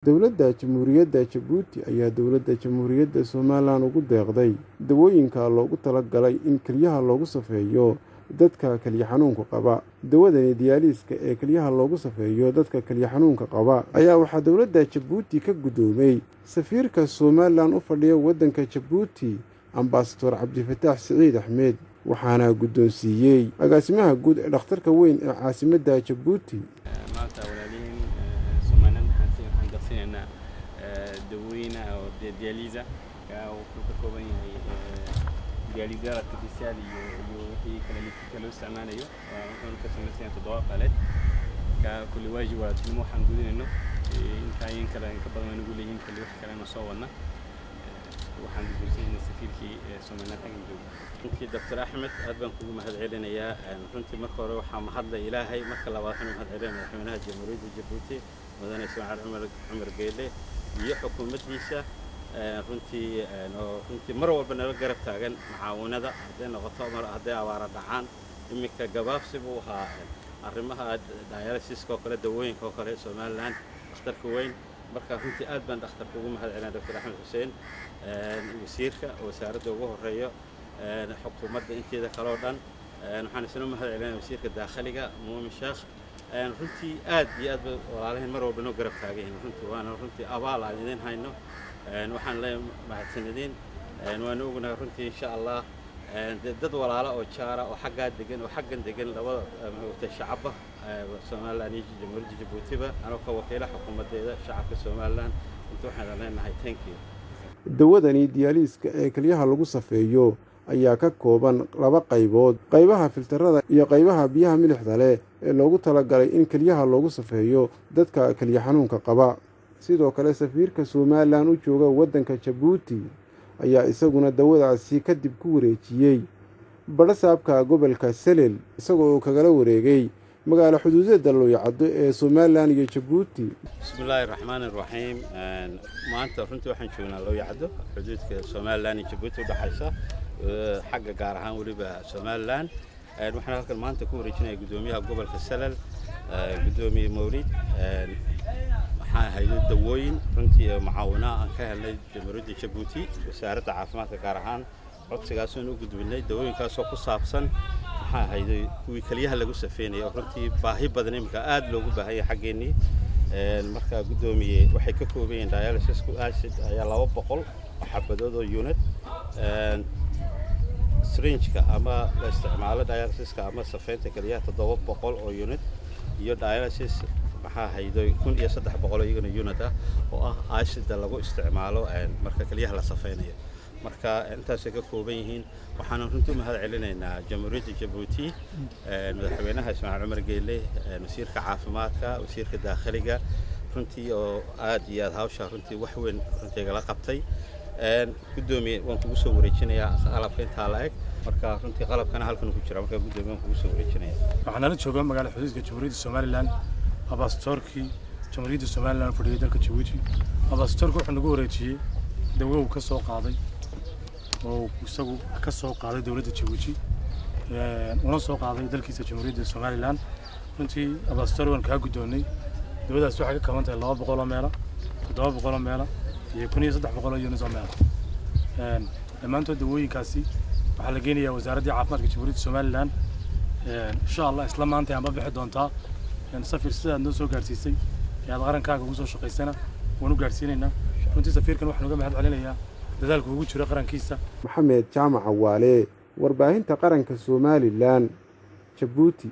Dowladda Jamhuuriyadda Jabuuti ayaa dowladda Jamhuuriyadda Somalilan ugu deeqday dawooyinka loogu talagalay in kelyaha loogu safeeyo dadka kelyo xanuunka qaba. Dawadani dialysis-ka ee kelyaha loogu safeeyo dadka kelyo xanuunka qaba ayaa waxaa dowladda Jabuuti ka guddoomay safiirka Somalilan u fadhiya waddanka Jabuuti, Ambasador Cabdifataax Siciid Axmed, waxaana guddoonsiiyey agaasimaha guud ee dhakhtarka weyn ee caasimadda Jabuuti. Maanta walaalihiin Somaliland waxaan gadsinaynaa dawooyin oo dialyse wuxuu ka kooban yahay dialyseur artificial iyo wixii kale liquidka loo isticmaalayo. Wuxuuna ka samaysan yahay toddoba pallet. Ka kulli waajib walaaltinimo waxaan gudinayno intaa in kale in ka badan waan ugu leeyihiin kulli wax kalena soo wadna. Waxaan guddoonsiinaynaa safiirkii Somaliland xaggan jooga. Runtii, Dr Axmed, aad baan kugu mahad celinayaa. Runtii marka hore waxaa mahadla Ilaahay, marka labaad waxaan u mahad celinaya madaxweynaha Jamhuuriyadda Jabuuti, Mudane Ismaaciil Cumar Geele, iyo xukuumaddiisa, runtii oo runtii mar walba nala garab taagan macaawinada hadday noqoto mar hadday abaara dhacaan. Iminka gabaabsi buu ahaa arrimaha dialysiska oo kale, dawooyinka oo kale, Somaliland dhakhtarka weyn. Marka runtii aad baan dhakhtarka ugu mahad celinaya, Dr Axmed Xuseen, wasiirka wasaaradda ugu horeeyo, xukuumadda inteeda kale oo dhan. Waxaan isna mahad celinaya wasiirka daakhiliga, Muumin Sheekh. Runtii aad iyo aad ba walaalahayn mar walba noo garab taagan yihiin. Runtii waana runtii abaal aan idin hayno. Waxaan leeyahay mahadsanidin. Waanu ognahay runtii, insha Allah, dad walaala oo jaara oo xaggaa degan oo xaggan degan, labada maogtay shacabba Somaliland iyo Jamhuuriyadda Jabuutiba, anoo ka wakiila xukuumaddeeda, shacabka Somaliland, runtii waxaan leenahay thank you. Dawadani dialysis-ka ee kelyaha lagu safeeyo ayaa ka kooban laba qaybood: qaybaha filtarada iyo qaybaha biyaha milixda leh ee loogu talagalay in kelyaha loogu safeeyo dadka kelyo xanuunka qaba. Sidoo kale, safiirka Somalilan u jooga waddanka Jabuuti ayaa isaguna dawadaasi kadib ku wareejiyey badhasaabka gobolka Selel, isagoo kagala wareegay magaalo xuduudeedda Looyacaddo ee Somalilan iyo Jabuuti. Bismillaahi raxmaani raxiim. Maanta runtii waxaan joognaa Looyacaddo, xuduudka Somalilan iyo Jabuuti udhexaysa, xagga gaar ahaan weliba Somalilan. Waxaan halkan maanta ku wareejinaya guddoomiyaha gobolka Salal, Guddoomiye Mawlid, waxaan hayno dawooyin runtii mucaawina aan ka helnay Jamhuuriyadda Jabuuti, wasaaradda caafimaadka gaar ahaan. Codsigaasaan u gudbinay dawooyinkaasoo ku saabsan maxaa hayday kuwii keliyaha lagu safeynaya, oo runtii baahi badan iminka aada loogu baahan yahay xaggeennii. Marka guddoomiye, waxay ka kooban yihiin dialysisku acid ayaa 200 xabadood oo unit, syringe-ka ama la isticmaalo dialysiska ama safeynta keliyaha 700 oo unit, iyo dialysis maxaa hayday 1300 iyagana unit ah, oo ah acida lagu isticmaalo marka keliyaha la safeynayo. Marka intaasay ka kooban yihiin. Waxaana runtii u mahad celinaynaa Jamhuuriyadda Jabuuti, madaxweynaha Ismaaciil Cumar Geele, wasiirka caafimaadka, wasiirka daakhiliga, runtii oo aad iyo aad hawsha runtii wax weyn runtii igala qabtay. Guddoomiye, waan kugu soo wareejinayaa qalabka intaa la eg. Marka runtii qalabkana halkan ku jira. Marka guddoomiye, waan kugu soo wareejinaya. Waxaa nala jooga magaala xuduudka Jamhuuriyadda Somalilan ambasadoorkii Jamhuuriyadda Somalilan fadhiyay dalka Jabuuti. Ambasadoorku wuxuu nagu wareejiyey dawo uu ka soo qaaday oo isagu ka soo qaaday dowladda Jabuuti, una soo qaaday dalkiisa Jamhuuriyadda Somalilan. Runtii ambasador, waan kaa guddoonnay. Dawadaas waxay ka kooban tahay 200 oo meela, 700 oo meela iyo 1300 oo unit oo meela. Dhammaantood dawooyinkaasi waxaa la geenayaa wasaaraddii caafimaadka Jamhuuriyadda Somalilan, insha Allah isla maanta aanba bixi doontaa. Safir, sidaad noo soo gaarsiisay ee aad qarankaaga ugu soo shaqaysana waan u gaarsiinaynaa. Runtii safiirkan waxaan uga mahad celinayaa dadaalka ugu jiro qarankiisa. Maxamed Jaamac Cawaale, warbaahinta qaranka Somalilan, Jabuuti.